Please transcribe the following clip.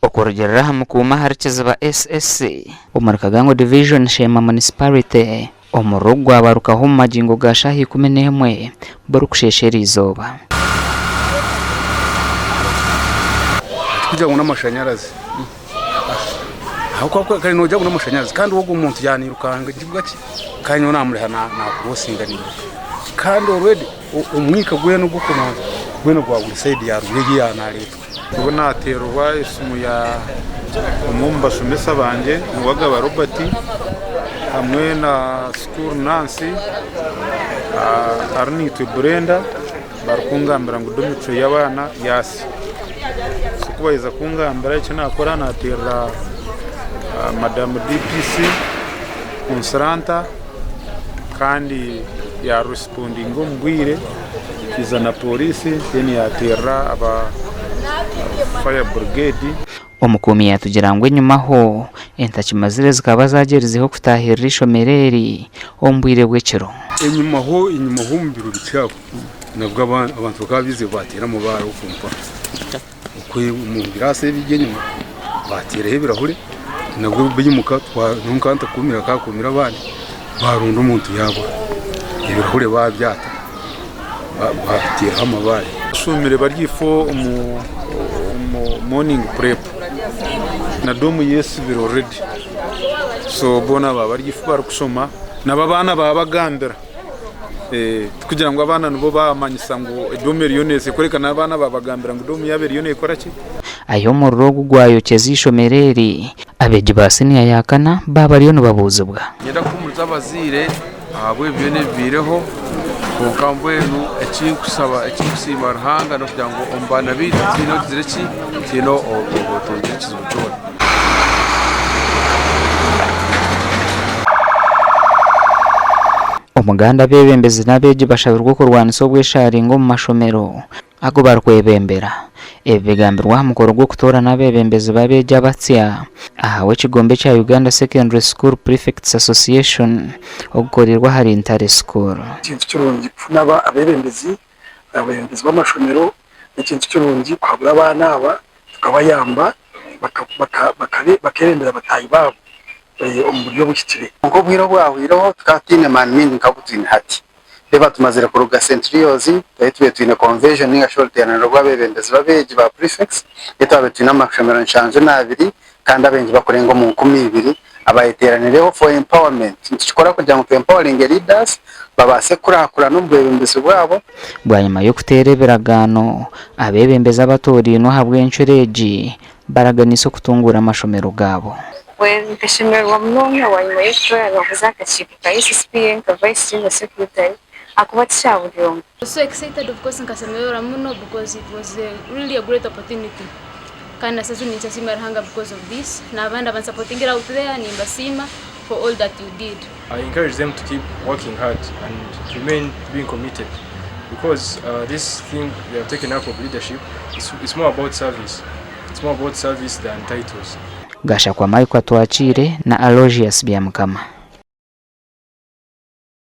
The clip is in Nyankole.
Okurugiirira aha mukuumi ahari Kiziba SS omuri Kagango Division Sheema Municipality, omuriro ogu gwabarukaho omu magingo ga shaaha 11 burikusheesha eriizooba. Tikugira ngu n'amashanyarazi ahabw'okuba kare noogira ngu n'amashanyarazi kandi ogwo omuntu yaanirukanga kibuga ki kandi nyowe naamureha naakuroosinga nairuka kandi already omwika gwena ogw'okubanza gwena gwagwa sayidi ya ruguru egi eya naareetwa. Obu naateerwa esimu ya omwe omu bashomesa bangye Niwagaba Robert hamwe na school nurse Arinaitwe Brenda barikungambira ngu dormitory y'abaana yaasya. So ku baaheza kungambira eki naakora naateerera madamu DPC Consolanta kandi yaaresipondinga omu bwire. Yaija na pooriisi then yaateerera aba fire brigade. Omukuumi yaatugira ngu enyimaho, entakimazire zikaba zaagyerizeho kutaahirira eishomero eri omu bwire bw'ekiro. Enyimaho enyimaho omu biro bikye aho nabwo abantu bakaba baizire baateera amabaare okwo mpaha okwe omu biraasa ebiri enyima baateeraho ebirahure nabwo baimuka nyowe nkaba ntakuumire hakaba hakuumire abandi baaronda omuntu yaabura ebirahure baabyata baabiteeraho amabaare. Bashumire bari ifo omu morning prep na domu yesibire already so boona baba bari ifo barikushoma nabo abaana babagambira tikugira ngu abaana nibo bamanyisa ngu edomu eriyo neesya kureka n'abaana babagambira ngu domu yaaba eriyo neekora ki. Ahi omuriro ogu gwayokyeza eishomero eri, abeegi ba siniya ya kana baaba bariyo nibabuuzibwa. Niinyenda kuhuumuriza abazaire ahabw'ebi byona ebibaireho, kwonka mbwenu eki nkusaba, eki nkusiima Ruhanga n'okugira ngu omu baana baitu tihaine ogizire ki, tihaine otungire ekizibu kyona. Omuganda abeebembezi n'abeegi bashabirwe okurwanisa obwesharingo omu mashomero agu barikwebembera. Ebi bigambirwe aha mukoro gw'okutoorana abeebembezi b'abeegi abatsya ahabw'ekigombe ekya Uganda Secondary School Prefects Association ogukoreirwe ahari Ntare School. Ekintu kirungi kufuna abeebembezi, abeebembezi b'amashomero, n'ekintu kirungi kuhabura abaana aba tukabayamba bakeebembera bataahi baabo omu buryo obuhikire. Kwonka obwire obwahweireho tukaba tutaine maani maingi nk'agu twine hati. Reeba tumazire kuruga St. Leo's, twari tubaire twine convention ninga shi oruteeraniro rw'abeebembezi b'abeegi ba prefects, ahu twabaire twine amashomero nshanju n'abiri kandi abengi bakurenga omu 2000 abayeteeranireho for empowerment. Nitukikora kugira ngu tu empoweringe leaders babaase kukurakurana omu bwebembezi bwabo. Bwanyima y'okuteera ebiragaano, abeebembezi abatoorainwe ahabw'encuro egi baraganiise okutunguura amashomero gaabo. Nkashemererwa munonga bwanyima y'okutoorana kuza aha kakiiko ka SSPA nka Vice General Secretary ahakuba ti kya buri omwe. So excited of course nkasemererwa muno because it was a really a great opportunity kandi na saaha zinu ninkyasiima Ruhanga because of this n'abandi abansapotingire out there nimbasiima for all that you did. I encourage them to keep working hard and remain being committed because uh, this thing they have taken up of leadership it's, it's more about service it's more about service than titles. Gashakwa Michael Atwakiire na Aloysius Byamukama.